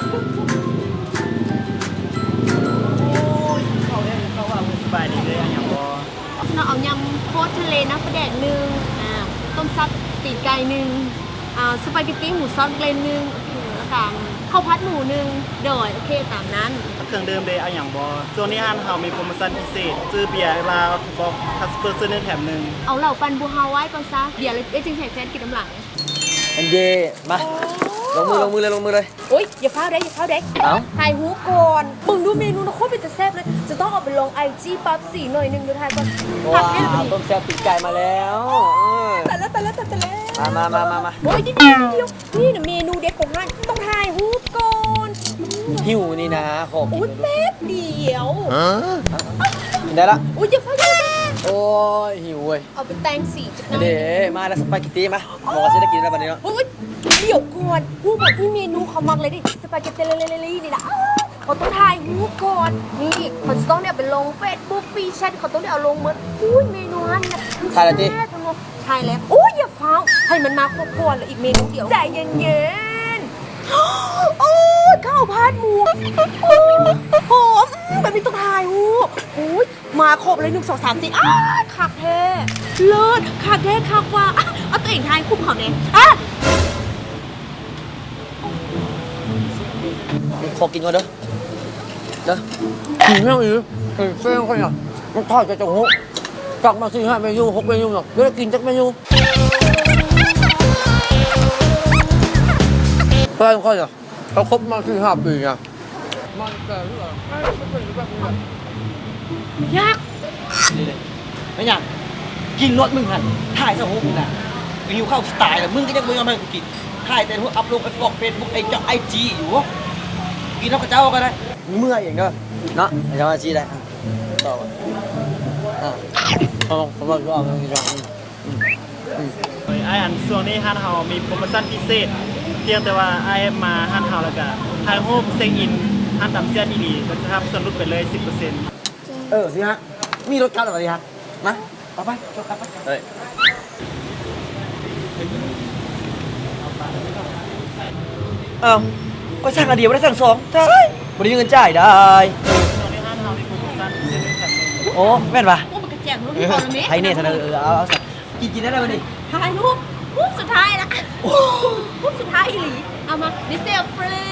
ສະເນາະ ເອົາຍຳໂຄດທະເລນ້ຳປາແດກໜຶ່ງ ອ່າ ຕົ້ມແຊບຕີນໄກ່ໜຶ່ງ ອ່າ ສະປາເກັດຕີໝູຊອດເລນໜຶ່ງ ໂອເຄ ແລ້ວກະເຂົ້າຜັດໝູໜຶ່ງ ໂດຍ ໂອເຄ ຕາມນັ້ນ. ເຄື່ອງດື່ມເດ ເອົາຫຍັງບໍ່? ຊ່ວງນີ້ຮ້ານເຮົາມີໂປຣໂມຊັນພິເສດ ຊື້ເບຍລາວ ບອກຄັສເປີຊື້ໜຶ່ງແຖມໜຶ່ງ. ເອົາເຫຼົ້າປັ່ນບູຮາວໄວ້ກ່ອນຊະ ເບຍເລີຍ ເອີຍ ຈຶ່ງໃຫ້ແຟນກິນນຳຫຼັງ. ອັນເດ ມາ ໂອ້ ລົງມື ລົງມືເລີຍ ລົງມືເລີຍ. ໂອ້ຍ ຢ່າຟ້າວເດ້ ຢ່າຟ້າວເດ້ ເອົ້າ ຖ່າຍຮູບກ່ອນ. ເບິ່ງດູເມນູນະ ໂຄດເປັນຕາແຊບເລີຍ. ຈະຕ້ອງເອົາໄປລອງໄອຈີປັບສີໜ້ອຍໜຶ່ງ ດຽວຖ່າຍກ່ອນ. ວ້າວ ເບິ່ງແຊບຕີນໄກ່ມາແລ້ວ. ເອີ ຕາຍແລ້ວ ຕາຍແລ້ວ ຕາຍແລ້ວ. ມາ ມາ ມາ ມາ ມາ. ໂອ້ຍ ດຽວ ນີ້ນະເມນູເດັດຂອງຮ້ານ ຕ້ອງຖ່າຍຮູບກ່ອນ. ຫິວນີ້ນະ ຂໍກິນ. ໂອ້ຍ ແປັບດຽວ. ຮະ? ກິນໄດ້ລະ. ໂອ້ຍ ຢ່າຟ້າວ ຢ່າຟ້າວ. ໂອ້ຍ ຫິວເວີຍ. ເອົາໄປແຕ່ງສີຈັກໜ້ອຍ. ເດ້ ມາແລ້ວ ສະປາເກັດຕີມາ. ບອກວ່າຊິໄດ້ກິນແລ້ວບັດນີ້ເນາະ. ໂອ້ຍ ດຽວກ່ອນ ຮູ້ບໍ່ ອີເມນູເຂົາມັກເລີຍເດ້ ສະປາເກັດຕີນີ້ນະ. ເຂົາຕ້ອງຖ່າຍຮູບກ່ອນ. ນີ້ ເຂົາຈະຕ້ອງໄດ້ເອົາໄປລົງເຟສບຸກ ວີແຊັດ ເຂົາຕ້ອງໄດ້ເອົາລົງໝົດ. ອຸ້ຍ ເມນູຫັ້ນນະ ຖ່າຍແລ້ວຕິ? ແຊບທັງໝົດ. ຖ່າຍແລ້ວ. ໂອ້ຍ ຢ່າຟ້າວ ໃຫ້ມັນມາຄົບກ່ອນ ແລ້ວອີກເມນູດຽວ. ໃຈເຢັນໆ. ໂອ້ຍ ເຂົ້າຜັດໝູ. ໂອ້ຍ ຫອມ ອືມ ແບບນີ້ຕ້ອງຖ່າຍຮູບ. ໂອ້ຍ ມາຄົບເລີຍ ໜຶ່ງ ສອງ ສາມ ສີ່. ອ້າ ຄັກແທ້ ເລີດ ຄັກແທ້ ຄັກວ່າ. ເອົາຕົວເອງຖ່າຍຄຸມເຂົາແດ່. ອ້າ ຂໍກິນກ່ອນເດີ ເດີ. ຫິວແຮງອີ່ຫຼີ. ເອີ ແຟນຂ້ອຍນະ ມັນຖ່າຍແຕ່ເຕົ້າຫູ້ ຈັກມາສີ່ຫ້າເມນູ ຫົກເມນູເນາະ ບໍ່ໄດ້ກິນຈັກເມນູ. ແຟນຂ້ອຍນະ ເຮົາຄົບມາສີ່ຫ້າປີນະ. ມັນແຕ່ເລື່ອງ ຢາກ ນີ້ເດ້ ແມ່ນຫຍັງ? ກິນໂລດມຶງຫັ້ນ ຖ່າຍຊະຫູກນະ. ຫິວເຂົ້າຊິຕາຍແລ້ວ ມຶງກໍຍັງບໍ່ຍອມໃຫ້ກູກິນ. ຖ່າຍແຕ່ຮູບອັບລົງໄປຟອກເຟສບຸກ ໄອຈອກໄອຈີຢູ່. ກິນນຳເຂົາເຈົ້າກໍໄດ້. ເມື່ອຍເອງເດີເນາະ ເຈົ້າວ່າຊີ້ໄດ້. ຕໍ່ ອ່າ ເອົາ ເອົາ ເອົາ ເອົາ ເອົາ. ອືມ ອືມ ເອີຍ ອ້າຍ ອັນ ຊ່ວງນີ້ຮ້ານເຮົາມີໂປຣໂມຊັນພິເສດ ພຽງແຕ່ວ່າອ້າຍມາຮ້ານເຮົາແລ້ວກະຖ່າຍຮູບເຊັກອິນ ຮ້ານຕຳແຊບອີ່ຫຼີ ກໍຈະຮັບສ່ວນຫຼຸດໄປເລີຍສິບເປີເຊັນ. ເອີ ຊິຮັກ ມີລົດກັບແລ້ວບໍ່ຊິຮັກ? ມາ ໄປ ໄປ ລົດກັບໄປ. ເອີຍ ເອົ້າ ຂ້ອຍສັ່ງອັນດຽວ ບໍ່ໄດ້ສັ່ງສອງ ຕາຍ ບໍ່ໄດ້ມີເງິນຈ່າຍດາຍ. ໂອ້ ແມ່ນຫວາ? ໂອ້ ມັນກະແຈກລົດໃຫ້ເຂົາແລ້ວແມ. ໃຜແນ່ຊັ້ນ? ເອີ ເອີ ເອົາ ເອົາ ຊິກິນ ກິນໄດ້ແລ້ວບັດນີ້. ຖ່າຍຮູບ ຮູບສຸດທ້າຍລະ ຮູບສຸດທ້າຍອີ່ຫຼີ. ເອົາມາ ນີ້ ເຊລຟຣີ.